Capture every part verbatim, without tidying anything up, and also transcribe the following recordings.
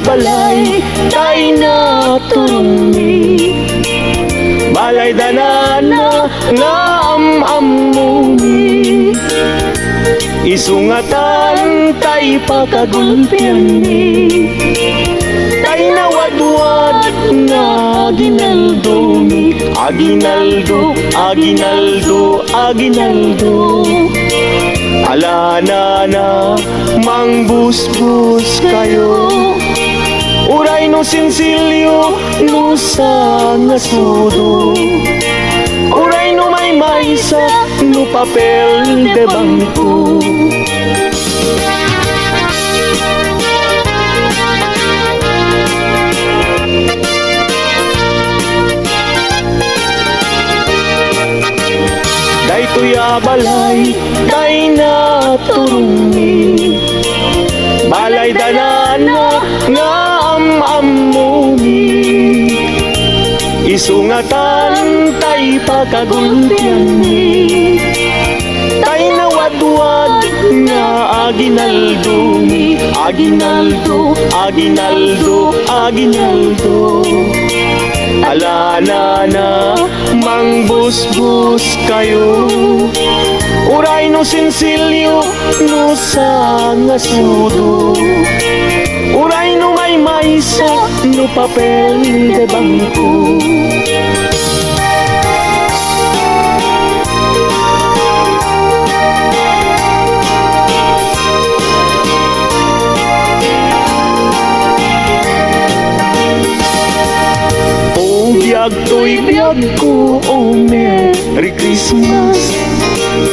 balay tay naturongmi. Balaydanana nga am-ammomi. Isu ngatan tay pakagulpianmi. Tay nawadwad nga aginaldomi. Aginaldo, aginaldo, aginaldo. Alanana, mangbusbos kayo. Uray no sinsilyo, no sangasudo. Uray no maymaysa, no papel de bangko. Daytoy a balay tay naturongmi. Balaydanana nga am-ammomi. Isu ngatan tay pakagulpianmi. Tay nawadwad nga aginaldomi. Aginaldo, aginaldo, aginaldo. Alanana, mangbusbos kayo. Uray no sinsilyo, no sangasudo. Uray no maymaysa, no papel de bangko. O biag toy biagko, o Merry Christmas.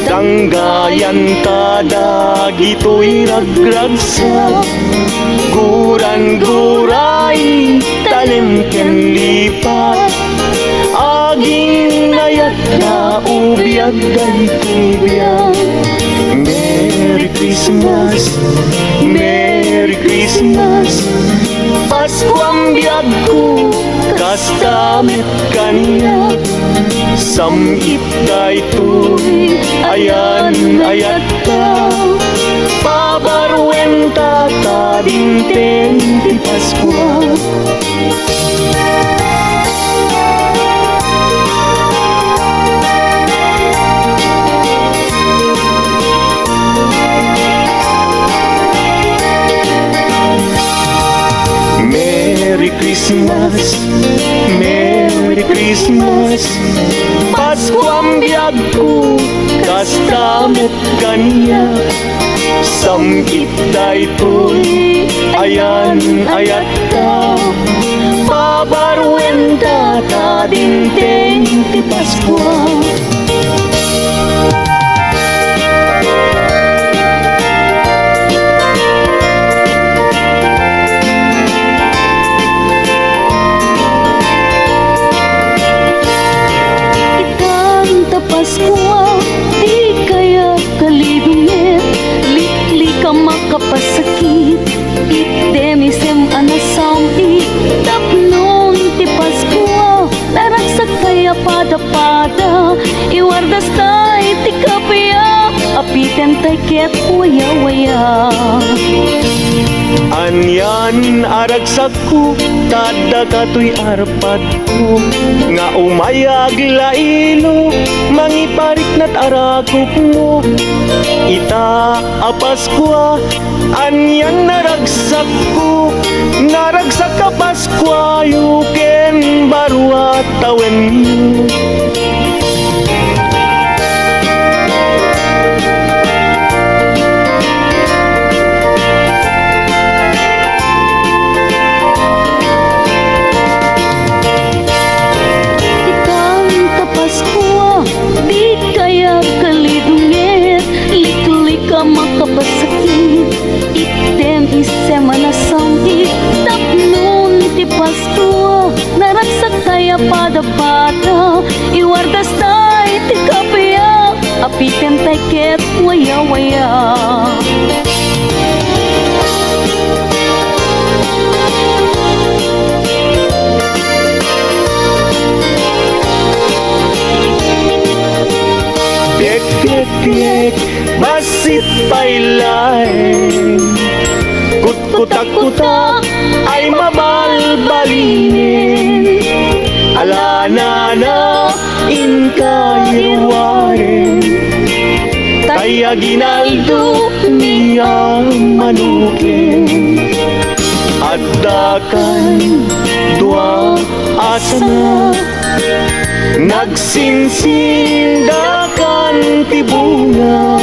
Danggayan ta dagitoy ragragsak. Guran-guray, tanem ken lipat. Aging ayat ta, o biag daytoy biag. Merry Christmas, Merry Christmas. Paskuam biagko, kasta met kaniak. Sam-it daytoy ayan-ayatta. Pabaruen ta ta dimteng ti Paskua. Merry Christmas, Merry Christmas. Paskuam biagko, kasta met kaniak. Sam-it daytoy ayan-ayatta. Pabaruen ta ta dimteng ti Paskua. Itan ta Paskua, dika aya kalidunget, liklik a makapasakit, itdem isem a nasam-it, tapno iti Paskua, naragsaktay a pada-pada, iwardas tay ti kapiak, apiten tay ket waya-waya. Anian a ragsak ko, ta adda katoy arpadko, nga umay a aglailo, mangipariknat a rakupmo. Ita a Paskua, anian a ragsakko, naragsak a Paskuayo ken baro a tawenyo. Itan ta Paskua, dika aya kalidunget, liklik a makapasakit, itdem isem a nasam-it, tapno iti Paskua, naragsaktay a pada-pada, iwardas tay ti kapiak, apiten tay ket waya-waya. Piek, piek, piek, bassit pay laeng. Kut- Kutak-kutak ay mabalbalinen, alanana inkay ruaren. Tay aginaldo ni a manuken. Addakan dua a sana, nagsinsindakan ti bunga.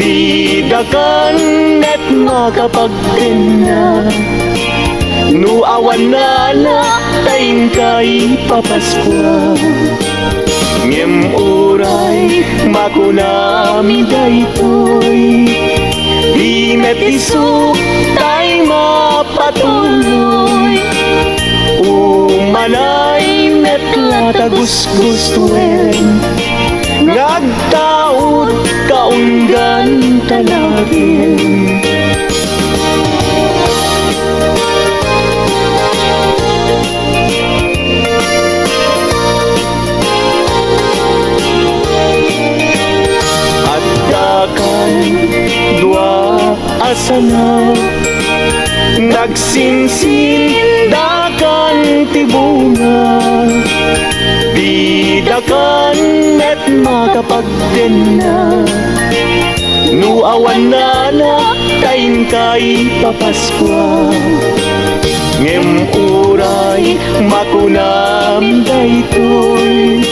Didakan met makapagtenna. No awan nana, tay inkay papaskua. Ngem uray makunami daytoy, di met isu tay mapatuloy. Umanay met la ta gusgustuen nga agtaud kaunggan ta laeng. Addakan dua a sana, nagsinsindakan ti bunga. Didakan met makapagtenna. No awan nana, tay inkay papaskua. Ngem uray makunam daytoy,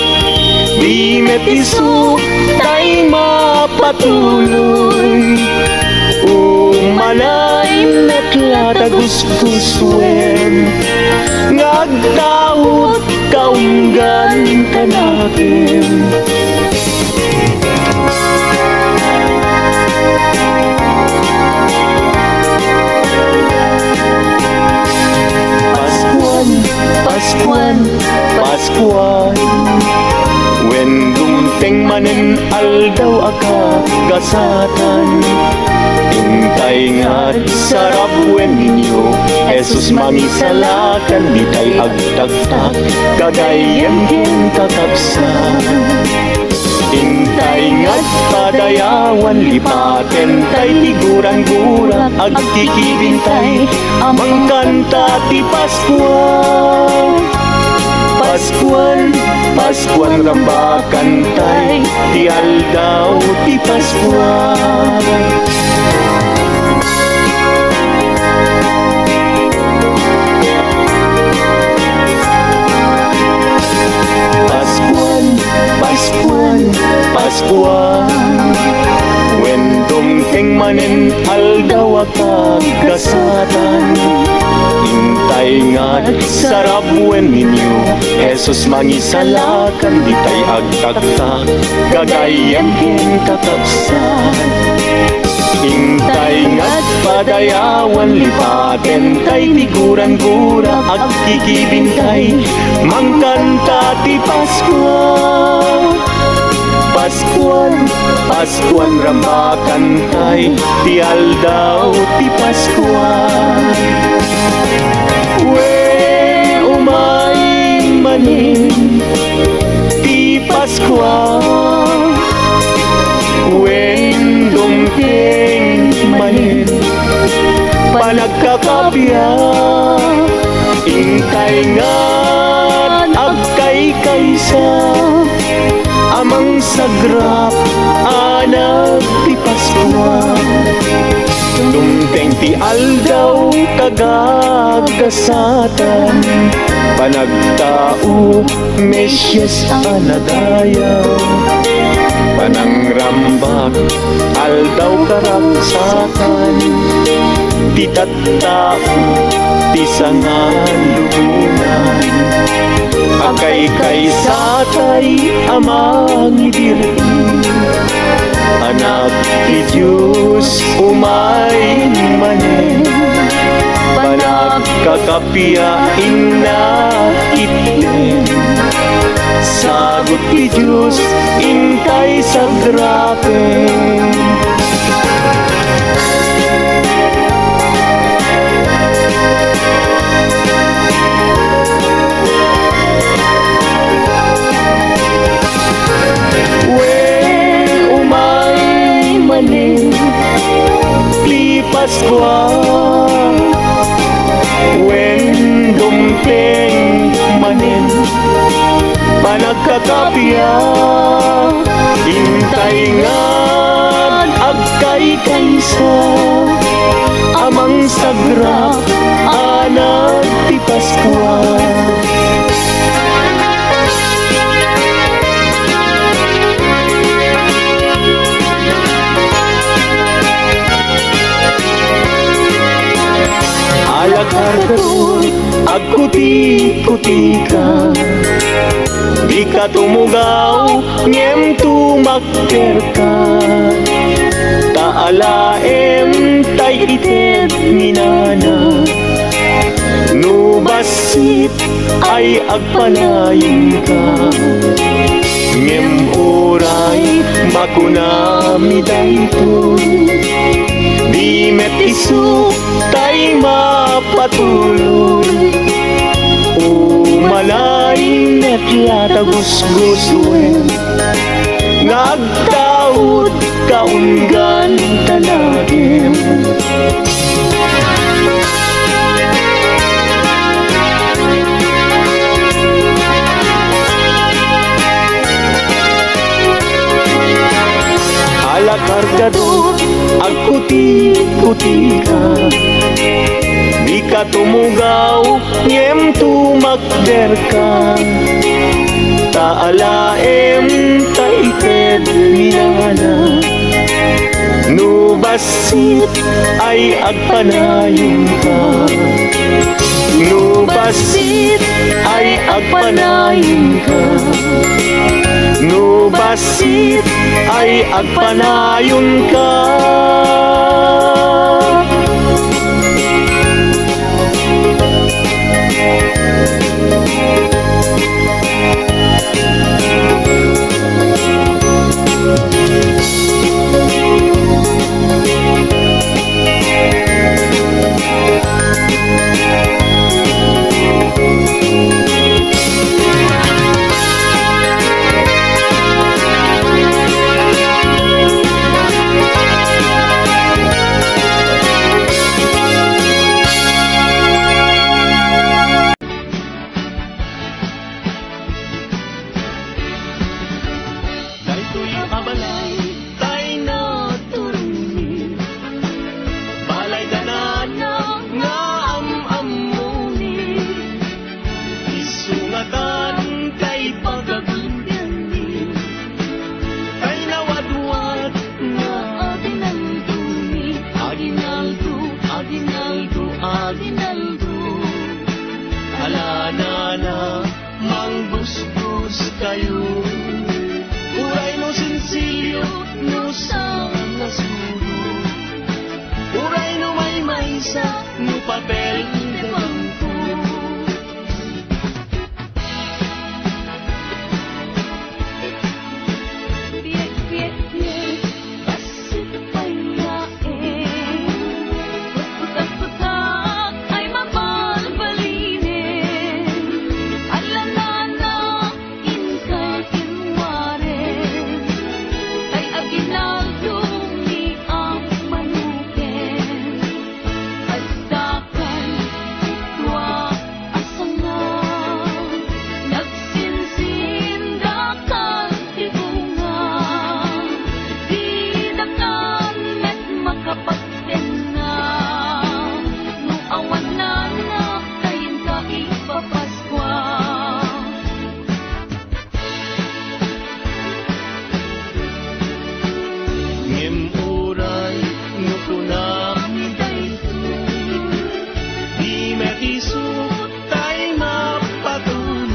di met isu tay mapatuloy. Umanay met la ta gusgusuen nga agtaud kaunggan kanakem. Paskuan, Paskuan, Paskuan. Wen dumteng manen aldaw a kagasatan. Intay nga agsarap wen ninyo, Jesus mangisalakan, ditay agtaktak, gagayyem ken kakabsat. Intay nga agpadayawan, lipaten tay ti gurang-gurang, agkikibintay, a mangkanta ti Paskua. Paskuan, Paskuan, rambakan tay ti aldaw ti Paskua. Paskuan, Paskuan, Paskuan. Wen dumteng manen aldaw a kagasatan. Intay nga agsarap wen ninyo, Jesus mangisalakan, ditay agtaktak, gagayyem ken kakabsat. Intay nga agpadayawan, lipaten tay ti gurang-gura, agkikibintay, mangkanta ti Paskua. Paskuan, Paskuan, rambakan tay ti aldaw ti Paskua. Wen, umay manen ti Paskua. Wen, dumteng manen panagkakappia. Intay ngarud agkaykaysa a mangsagrap, anak ti Paskua. Dumteng ti aldaw kagagasatan, panagtao, Mesias a nadayaw, panangrambak, aldaw karagsakan, ti tattao ti sangalubonan. Agkaykaysa tay a mangibir-i, Anak ti Dios, umay manen, panagkakappia, inna itdem. Sagut ti Dios, intay sagrapen. Wen, umay manen ti Paskua. Nagkakappia, intay nga agkaykaysa, a mangsagra a nagtipaskua. Ala kargadur, agkuti-kutika. Dika tumugaw, ngem tumakderka. Ta alaem tay ited ni nana. No bassit ay agpanayenka. Ngem uray makunami daytoy, di met isu tay mapatuloy. Umanay met la ta gusgusoen nga agtaud kaunggan ta nakem. Ala kargadur, agkuti-kutika. Dika tumugaw, ngem tumakderka. Ta alaem tay ited ni nana. No bassit ay agpanayenka. No bassit ay agpanayenka. No bassit ay agpanayonka. Daytoy a balay tay naturongmi, balay da nana nga am-ammoni. Isu ngatan tay pagagurdanmi, tay nawadwad nga aginaldomi. Aginaldo, aginaldo, aginaldo. Ala nana, manggusgos kayo. Uray no sensilyo, no sangasudo. Uray no maymaysa, no papel de bangko. Asangam, nagsinsindakan ti bunga, didakan met makapagtenna, no awan nana, ta inka ipapaskua. Ngem uray no kunam daytoy, di met isu tay mapatulog.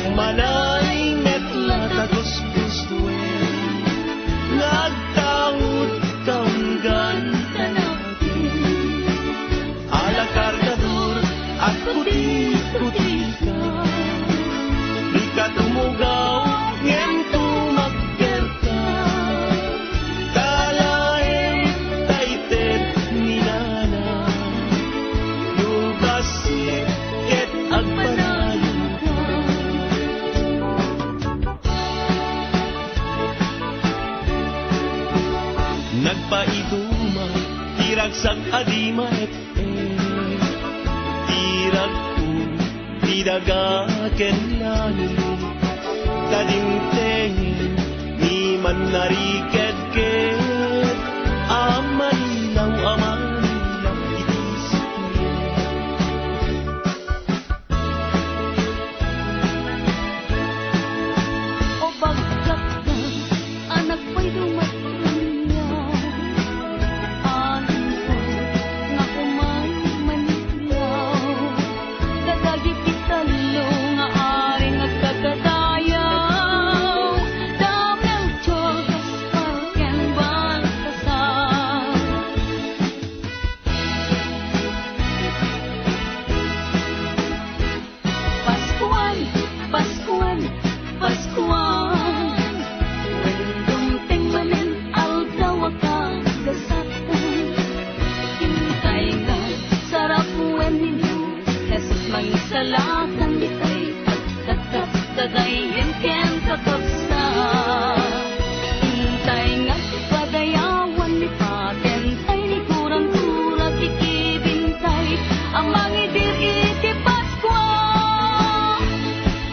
Umanay met la ta gusgustoen nga agtaud kaunggan ta nakem. Ala kargadur, agkuti-kutika. Dika tumugaw, ngem tumakderka. Ta alaem tay ted ni nana. No bassit ket agpanayonka. Nagpaiduma ti ragsak a di maet-et, ti ragko ti Aga ken langit, ta dimtengen ni mannariked ket a malilaw a malilaw iti sipnget. O bagkakna a nagpaydo met kaniak, alingkod nga umay maniklaw. Kadagiti tallo nga aring agkakadayaw, da Melchor, Gaspar, ken Baltasar. Paskuan, Paskuan, Paskuan. Wen dumteng manen aldaw a kagasatan. Intay nga sarap wen ni Jesus mangisalakan ditay agtatak, kagayyem ken kakabsat. Intay nga padayawan ni Patentay ni Kurang Kura ti kibintay a mangidir iti Paskua.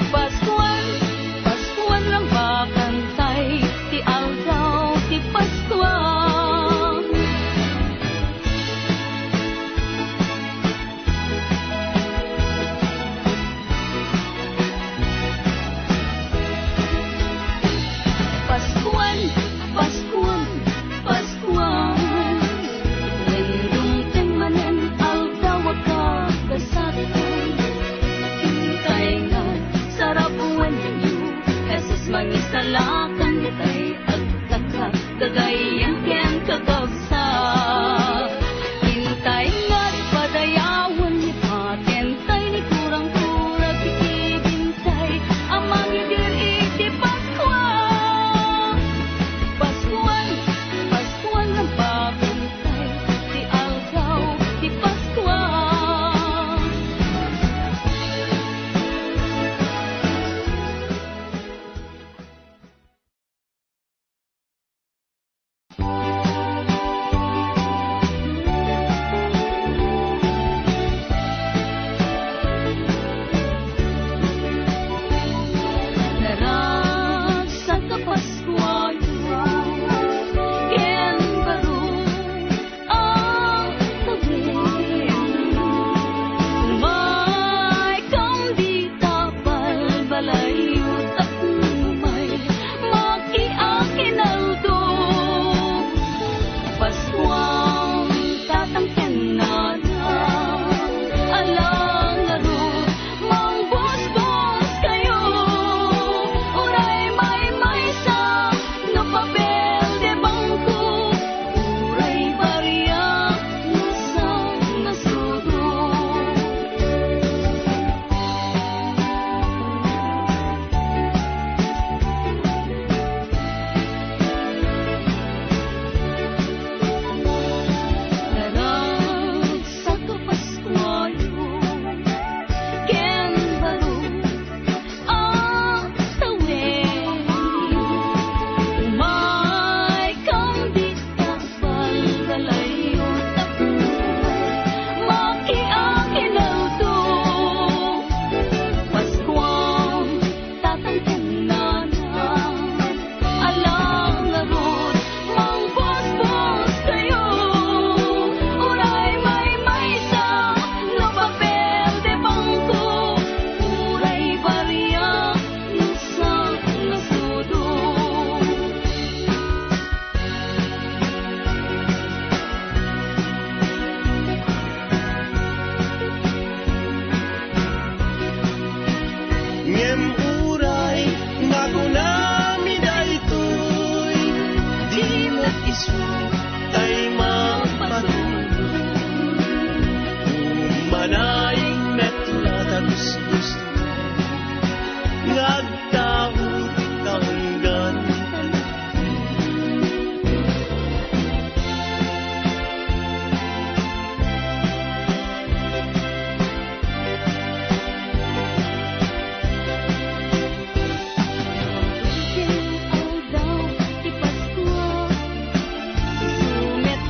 Paskuan, Paskuan, rambakantay ti aldaw ti Paskua. Paskuan, Paskuan, Paskuan. Wen dumteng manen aldaw a kagasatan. Intay nga sarap wen ni Jesus mangisalakan ditay agtatak, kagayyem ken kakabsat. Intay nga padayawan ni Patentay ni Kurang Kura ti kibintay a mangidir iti Paskua. Paskuan, Paskuan, rambakantay ti aldaw ti Paskua. Naragsak a Paskuayo ken baro a tawen. Umaykam dita balbalayyo tapno umay makiakinaldo. Paskuam, tatang ken nanang, ala ngarud, mangbusbos kayo. Uray maymaysa no papel de bangko, uray bariak no sangasudo. Naragsak a Paskuayo ken baro a tawen. Umaykam dita balbalayyo tapno makiakinaldo. Paskuam, tatang ken nanang, ala ngarud, mangbusbos kayo. Uray maymaysa no papel de bangko, uray bariak no sangasudo. Ngem uray makunami daytoy, di met isu tay mapatulong. Umanaing met la ta gusgusto nga agtaud ta unggan. Aldaw ti Paskua, isu met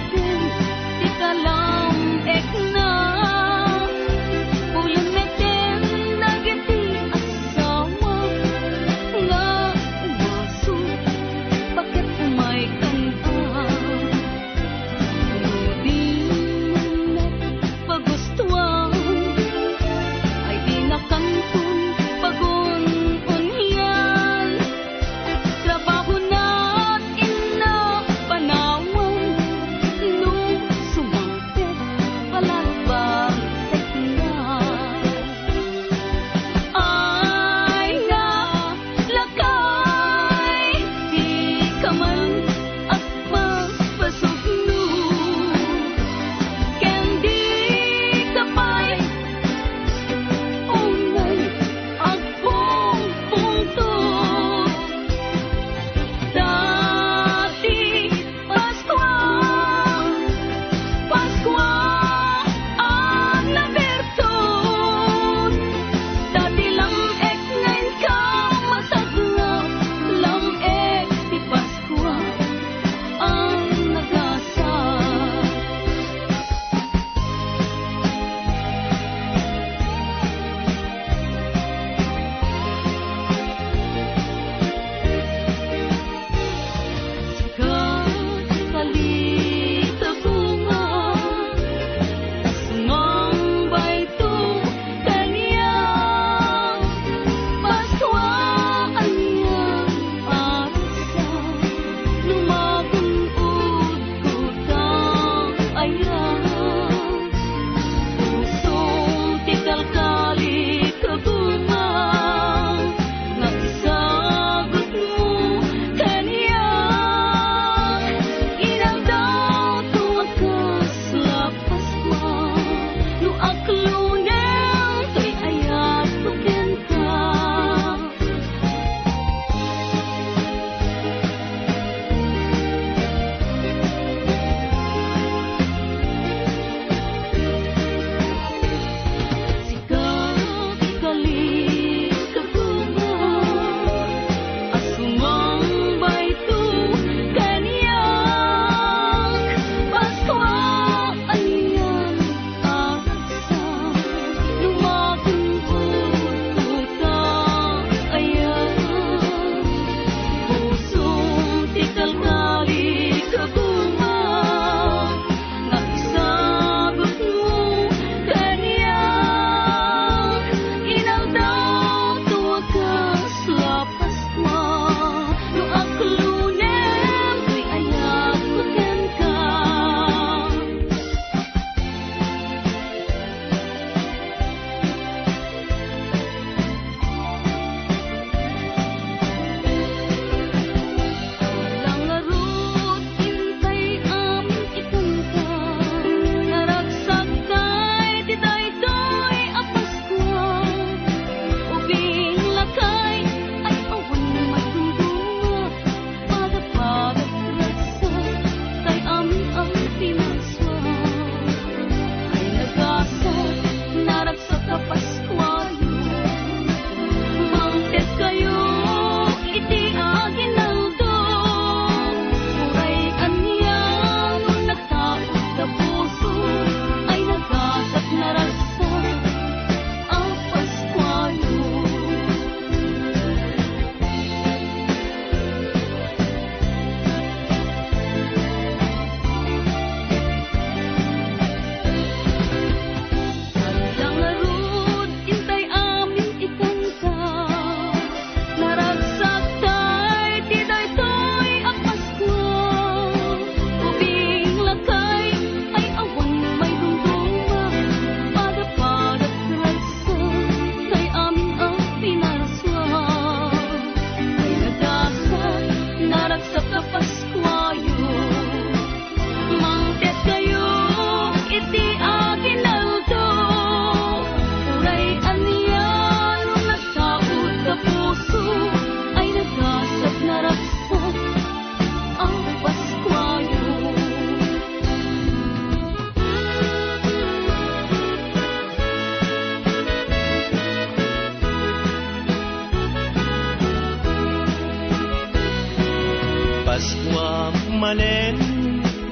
Manen,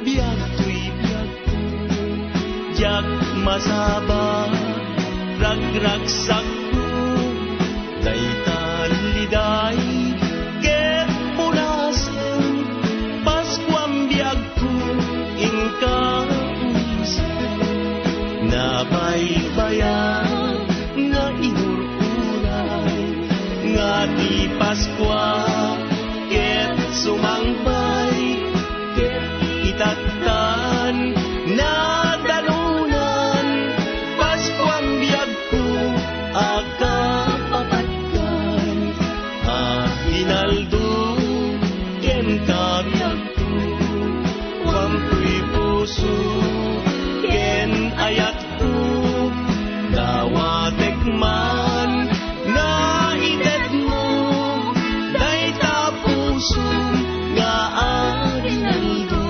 biag toy biagko, diak masaba, ragragsakko, dayta liday ket punasem, Paskuam biagko, inka umisem, nabaybayan nga inur-uray, nga ti Paskua ket sumangbay, ket itattan, nadanunan, Paskuam biagko a kapapatkan, aginaldo ken kabiagko, kuam toy puso ken ayat Dawatek man nga itedmo dayta pusom nga aginaldo.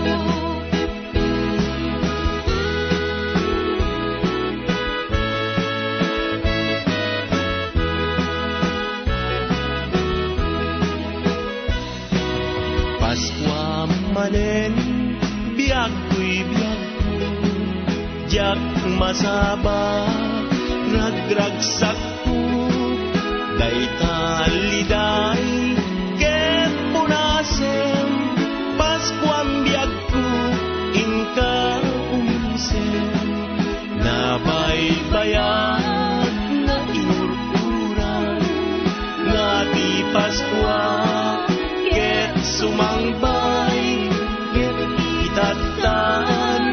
Paskua manen, biag toy biagko, diak masaba, ragragsakko, dayta liday ket punasem, Paskuam biagko, inka umisem. Nabaybayag nga inurpuran nga ti Paskua ket sumangbay ket itattan,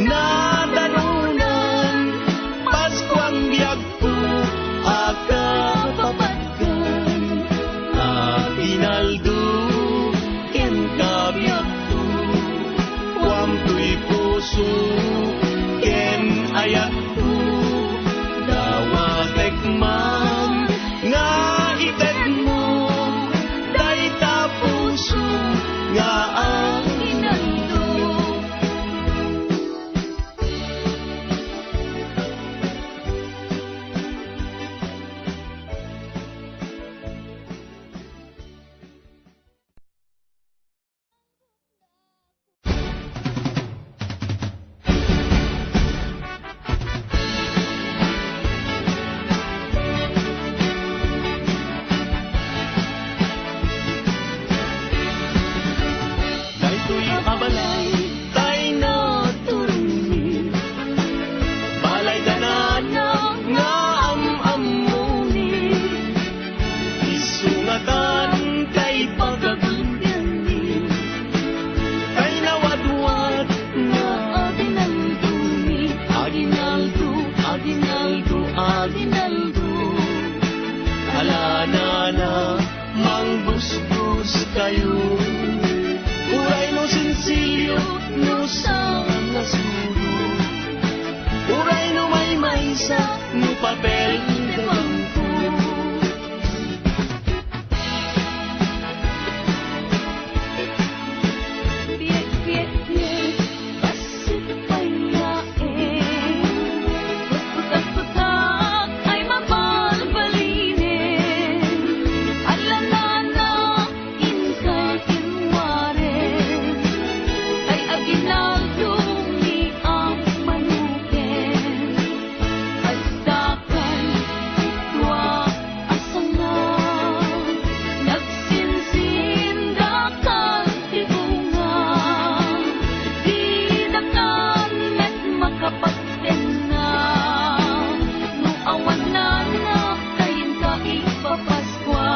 nadanunan, Paskuam biagko a kapapatkan, aginaldo ken kabiagko, kuam toy puso ken ayatko, dawatek man nga itedmo dayta puso nga aginaldo. Daytoy a balay tay naturongmi, balay da nana nga am-ammoni. Isu ngatan tay pagagudyanmi, tay nawadwad nga aginaldomi. Aginaldo, aginaldo, aginaldo. Ala nana, manggusgos kayo. Uray no sensilyo, no saan nga sudo. Uray no maymaysa, no papel de bangko. Piek, piek, piek, bassit pay laeng. Putput a putak ay mabalbalinen. Ala nana, inkay kinwaren. Kay aginaldo mi a manuken. Asdakan ti dua a sanga, nagsinsindakan ti bunga, didakan met makapagtengnga, no awan nana, ta inka ipapaskua.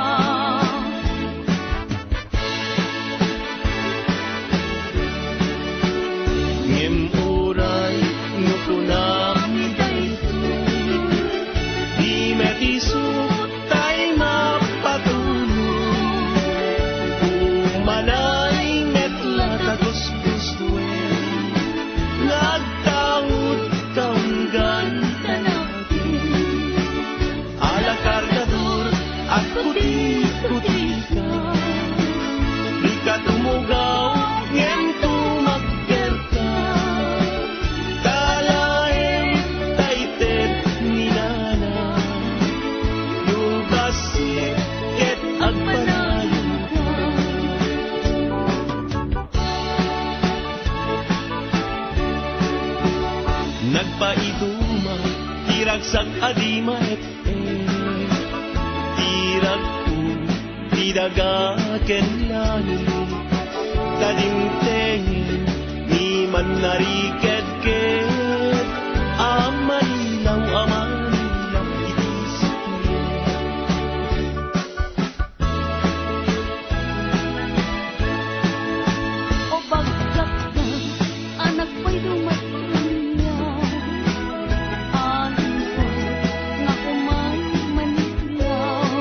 Ngem uray no kunami daytoy, di met isu tay mapatulong. Umanay met la ta gusgustoen nga agtaud kaunggan ta natin. Ala kargador, agkuti-kutika. Dika tumugaw, ngem tumaggerka. Ta laeng ta ited ni nana. No bassit ket agpanayonka. Sak a di maet-et ti ragko, ti daga ken langit, ta dimteng ni mannariketket a malilaw a manilak iti sipnget. O bagkatna a nagpaydo met kaniak, alingko nga umay maniklaw,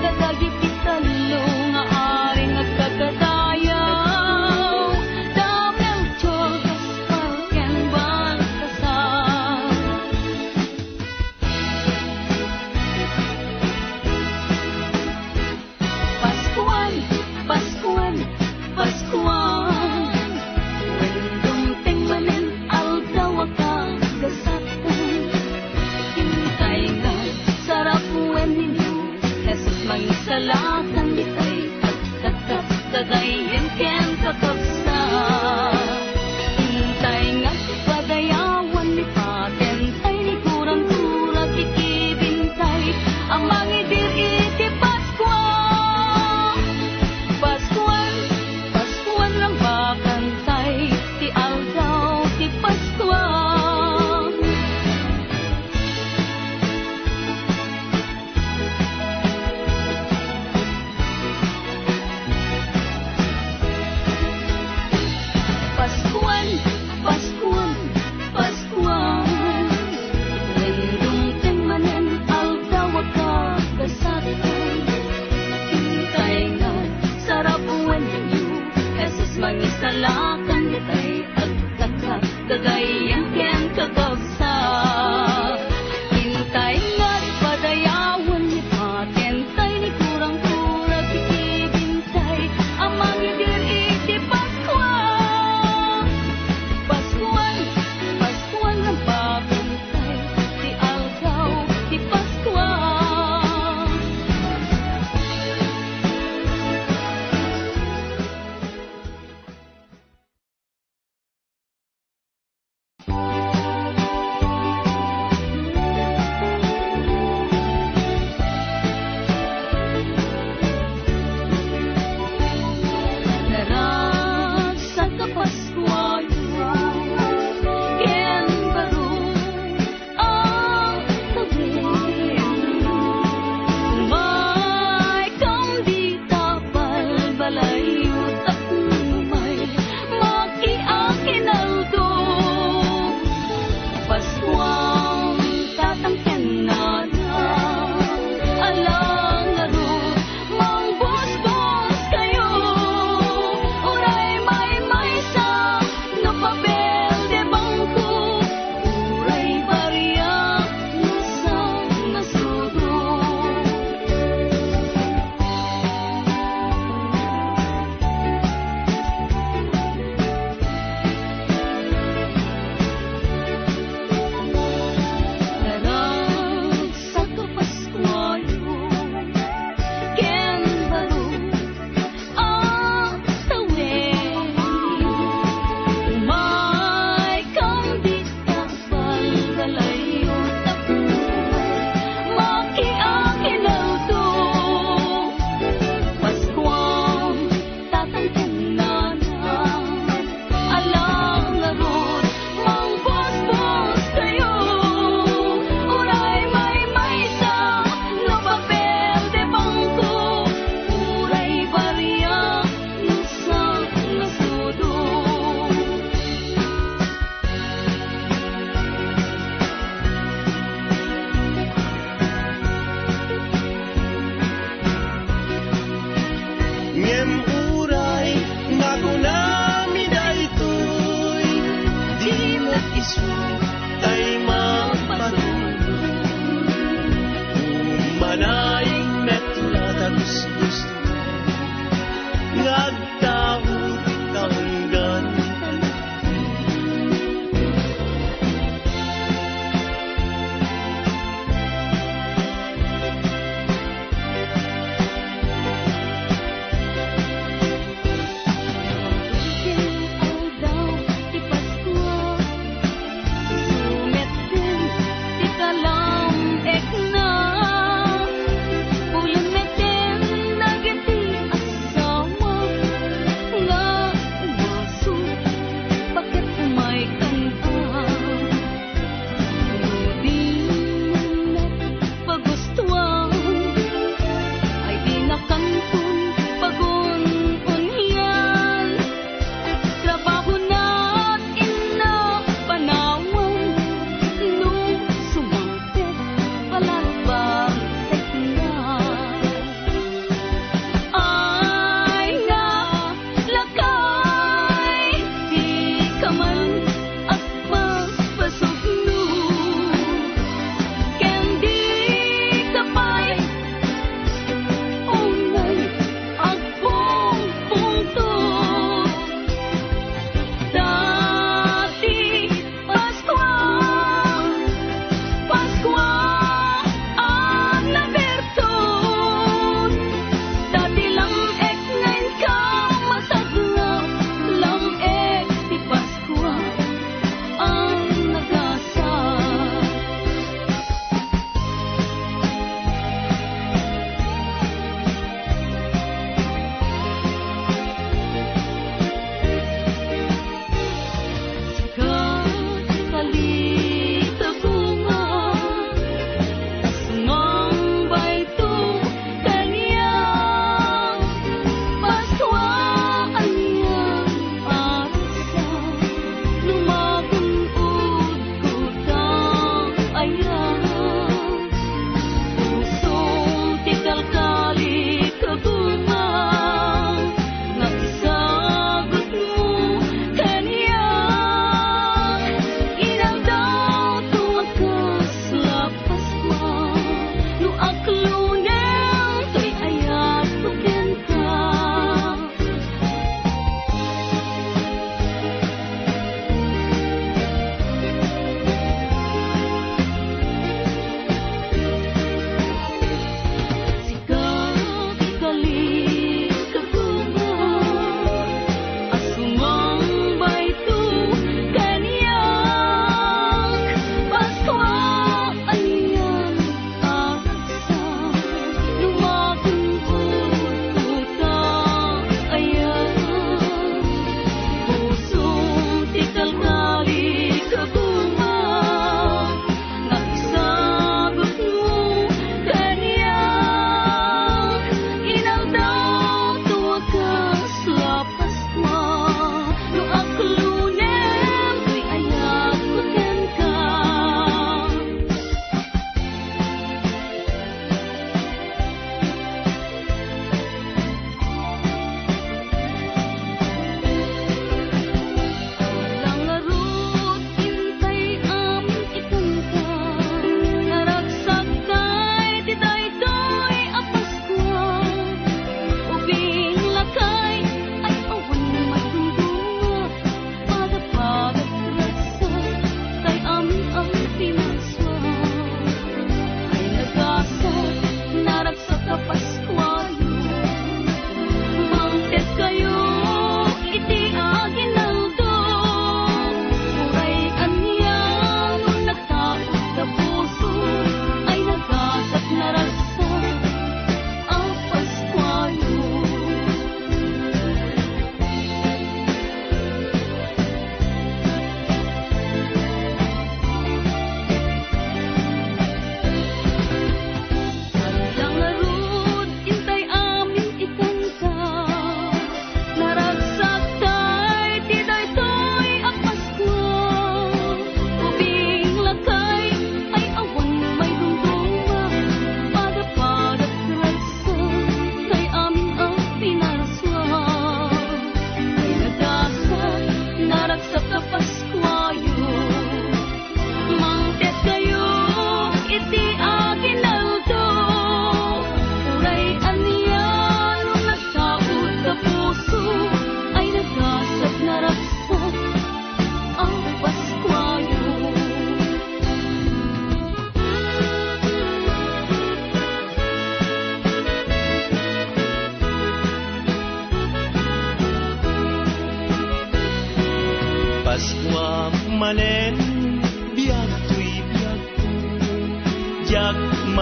kadagiti tallo nga aring agkakadayaw, da Melchor, Gaspar, ken Baltasar. Paskuan, Paskuan, Paskuan. Wen dumteng manen aldaw a kagasatna. Intay nga sarap wen ni Jesus mangisalakan ditay agtatkatdadayen ken kakabsat. Intay nga padayawan ni patentay ni kuran-kura ti kibintay a mangidir iti Paskua. Paskuan, Paskuan, rambakantay ti aldaw ti Paskua. Paskuan, Paskuan,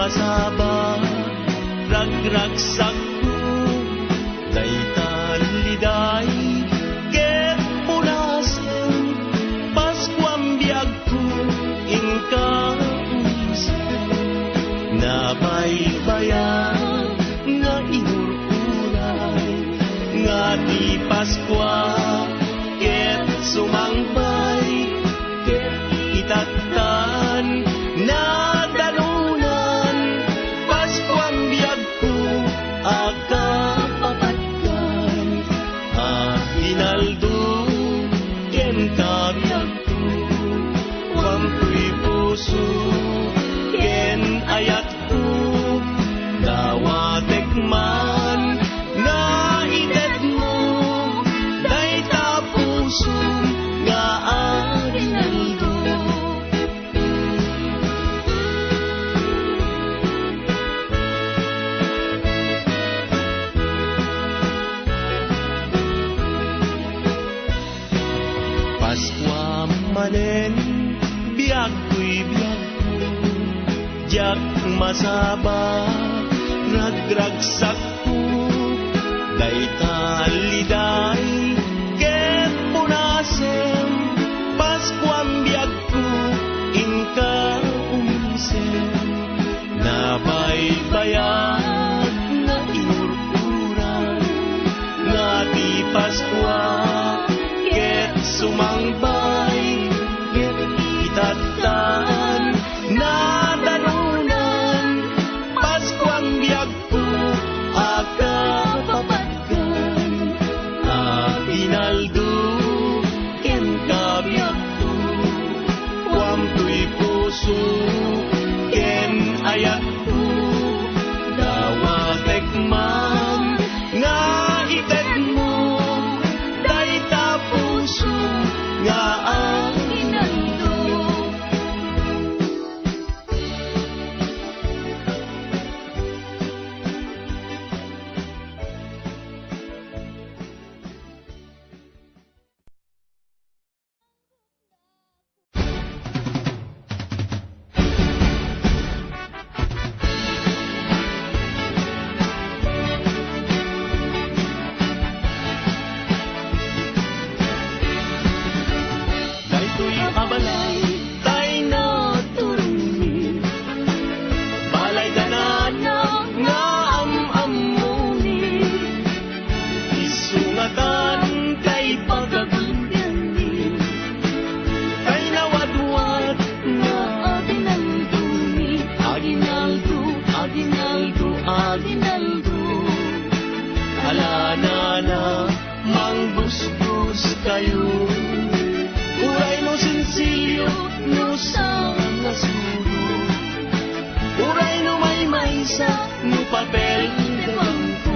Saba, ragragsakko, dayta liday ket punasem, Paskuam biagko, inka umisem. Nabaybayan nga inur-uray, nga ti Paskua ket sumangbay, ket itattan nadanunan, Paskuam biagko a kapapatgan, aginaldo ken kabiagko, kuamtoy puso ken ayatko, dawatek man nga itedmo dayta pusom nga aginaldo. Paskua manen, biagkoy biagko, diak masaba, ragragsakko, dayta liday ket punasem, Paskuam biagko, inka umisem. Nabaybayag nga inurpuran, nga ti Paskua ket sumangbay, ket itattan nadanunan, Paskuam biagko a kapapatgan, aginaldo ken kabiagko, kuamtoy puso ken ayatko, dawatek man nga itedmo dayta puso nga aginaldo. Daytoy a balay tay naturongmi, balay danana nga am-ammoni. Isu ngatan tay pagagundengmi, tay nawadwad nga aginaldoni, aginaldo, aginaldo, aginaldo. Alanana, manggusgos kayo. Uray no sinsilyo, no sangasudo. Uray no maymaysa, no papel de bangko.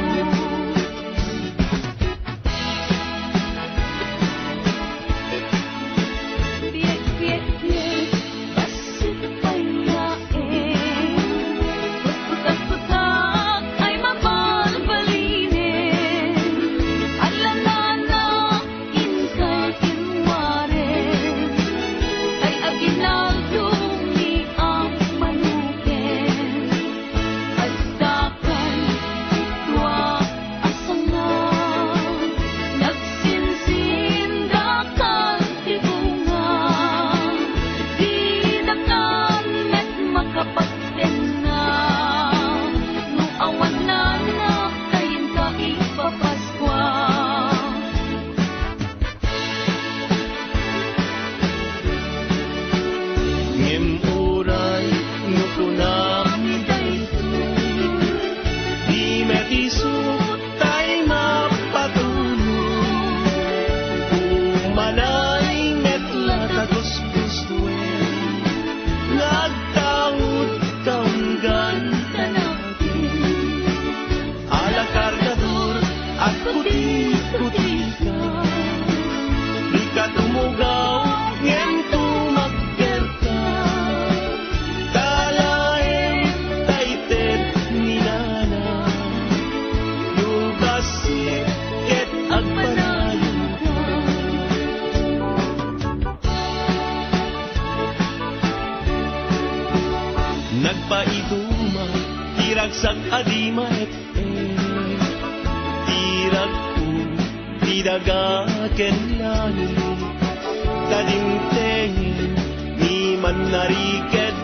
Asdakay ti dua a sanga, nagsinsindakan ti bunga, didakan met makapagtengnga, no awan nanak ta inka ipapaskua. Ngem uray no kunam daytoy, di met isu tay mapatulong. Umanay met la ta gusgusuen nga agtaud kaunggan ta natin. Ala kargador, agkutikkutika. Dika tumugaw, ngem tumaggerka. Ta alaem ta ited ni Nana. Adi maet-em ti ragko ti daga ken langit, ta dimteng ni mannariked